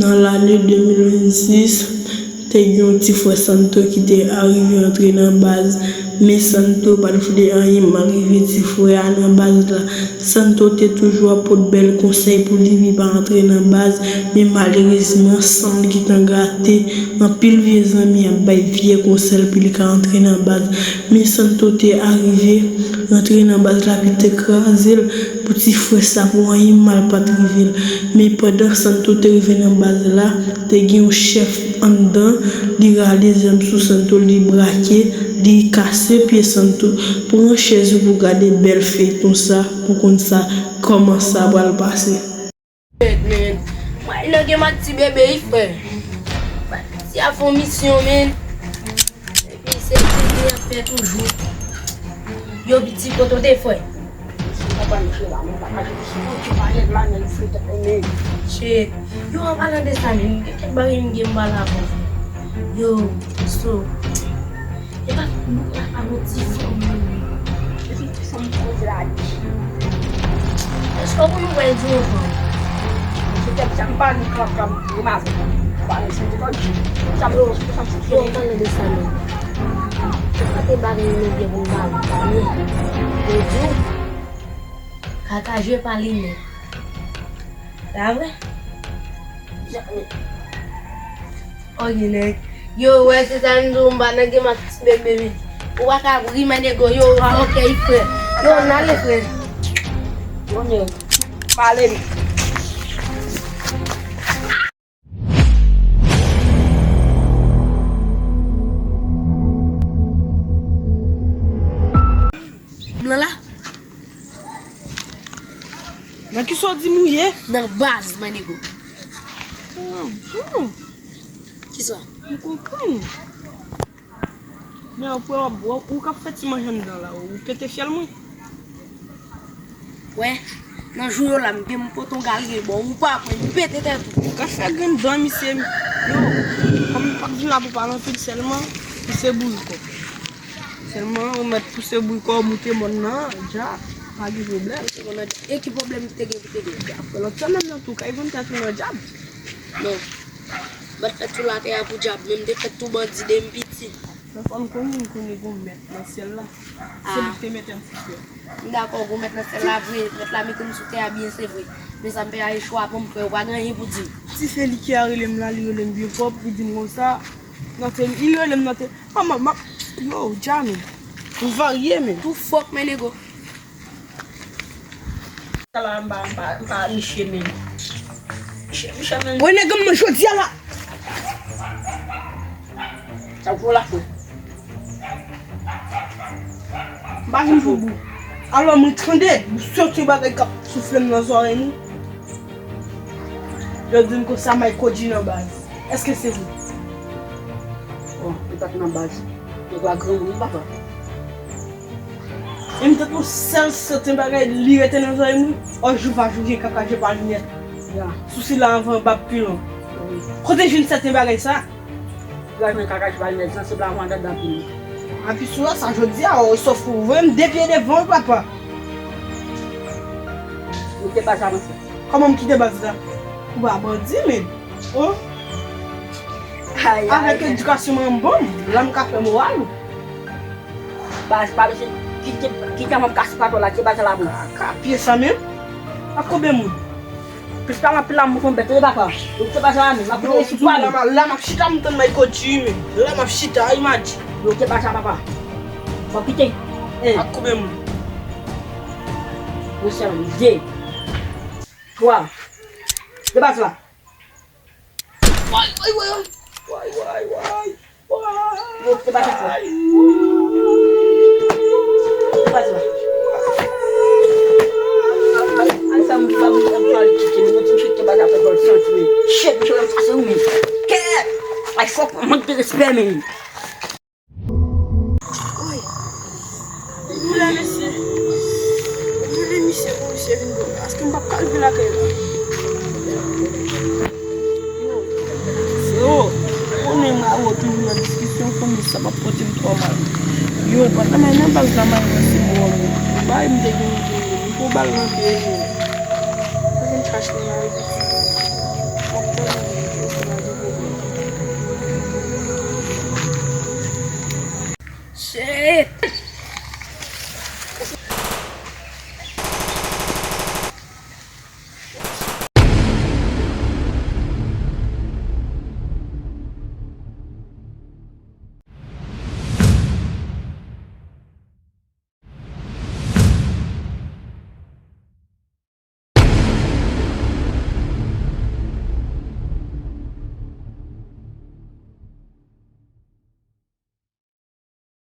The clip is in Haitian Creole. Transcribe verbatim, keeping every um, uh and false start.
Nan lane de mil vennsis, te gen yon ti frè Santo ki te arive antre nan baz, men Santo pa t vle anyen mal rive ti frè a nan baz la. Santo te toujou ap pot bèl konsèy pou li, li pa antre nan baz, men malerezman, san l gentan gate, anpil vye zanmi ap bay vye konsèy pou li ka antre nan baz. Men Santo te arive rantre nan baz la, epi te kraze l pou ti frè sa, pou anyen mal pa t rive l. Men pandan Santo te rive nan baz la, te gen yon chèf anndan, li rale zam sou Santo, li brake, li kase pye Santo. Pran chèz ou pou gade bèl feyton sa, pou konn sa, kòman sa pral pase. Men, mwen nan gen mat ti bebe, wi, frè. Ti a fè yon misyon, men. Epi se bebe ap fè toujou. Yo, piti, kote w te, frè? Shit. Yo, an palan de sa, men, gen kèk bagay m gen m pale avè w. Yo, so, e pa nou ka pa yon ti fanm, men. Epi ti fanm koze la di. Èske w konn wè di yon fanm? Se tèt sa m pa nou ka pa m di ma fè. Pa nou se di lòt di. Sa m yo, sa m se. Yo, an palan de sa, men. Sa te bagay nou gen pou m pale, men. Yo di w, kaka je pa li men. Pa vre? Janm. Ok, nèg. Yo, wè, se sa m di w, m pa nan gen ak ti bebe, men. Ou pa ka ri, men nego, yo, a, ok, frè. Yo, n ale, frè. Yo, nèg. Pale, nèg. Blan la? Nan kisa w di m ou ye? Nan baz, my nigga. Ah, bon. Kisa? M konprann. Men apre w ap, w, ou k ap fè ti manje anndan la, ou pete fyèl mwen. Wè, nan jou yo la, m te m pote yon galge bò, ou pa pran, m pete tèt ou. Ou ka fè grenn dan, misye, yo, kòm m p ap vin la pou pale anpil sèlman, misye bouyikò. Sèlman, ou mèt pouse bouyikò, moute mòn nan, dja, pa gen pwoblèm. E ki pwoblèm te gen pou te gen? Dja, frè, lòt semèn nan tou, kay vann tèt ou nan djab. Non. Bat fè tou latè a pou djab, men m te fè tou bandi de m piti. Men fò n konnen, n konnen gon mèt nan syèl la. Se li ki te mete m sou tè. M dakò, gon mèt nan syèl la vre, mèt la mete m sou tè a byen, se vre. Men sa m fè a e chwa pa m, frè, ou pa gen anyen pou di m. Ti Feliki a rele m la, li rele m byen fò, li di m konsa, nan te, li rele m nan te, manman, m ap, yo, dja men, ou varye men. Tou fòk men nego. Sa la, m pa, m pa, m pa misye menm. Misye, misye menm. Wè nèg an mwen jodi a la. Sa pou la fè. M pa vin pou bou. Alò mwen tande, m santi yon bagay k ap soufle m nan zòrèy mwen. Yo di m konsa Mayko G nan baz. Èske se vre? Bon, li pa t nan baz. Nèg la granmoun, papa. E m te tou sèl sèten bagay, li rete nan zòrèy mwen. Ò, jou pa jou, gen kaka je pa linèt. Ya. Sousi la anvan bab pi lon. Wi. Kote jwenn sèten bagay sa? Ou pa jwenn kaka je pa linèt, sansib la anvan andan anpil. Api sou la, sa jodi a, ò, sòf ou vre, m de pye devan w, papa. Ou te baz la, monchè. Kòman m kite baz la? Ou pa bandi, men. Oh. Ay, ay, avèk ay. Edikasyon manman m, la m ka fè moral ou. Baz pa bezwen kite, kite manm kase patwon la, kite baz la pou. Kaka pye sa menm. Ak konbyen moun? Plis pa anpil la, m fon bèt, wi, papa. Ou kite baz la menm, m ap kite sou pwa menm. La, la m ap chita, m tann Mayko G menm. La m ap chita, imajine. Yo, kite baz la, papa. Fò kite. Eh. Ak konbyen moun? Yon sèl, de. Twa. Kite baz la. Way, way, way, way. Way, way, way, way. Yo, kite baz la. Kite baz la. Ay, sa m pa m pa l kite, men ti kite baz la fè dòl santi, men. Shit, misye menm kase ou, men. Kè! Ay, fòk mank de respè, men. Woy. Mwen la, mesye. Mwen le misye pou misye vin dòmi. Paske m p ap ka rive lakay la. Yo, freo, konnen mwen avè w toujou nan diskisyon, konnen sa p ap pote m twò mal. Yo, pandan m al nan baz la, m al ranse mò, men. Bay m te gen, m te gen, m pran bal nan pye, men. Mwen vin chache m la,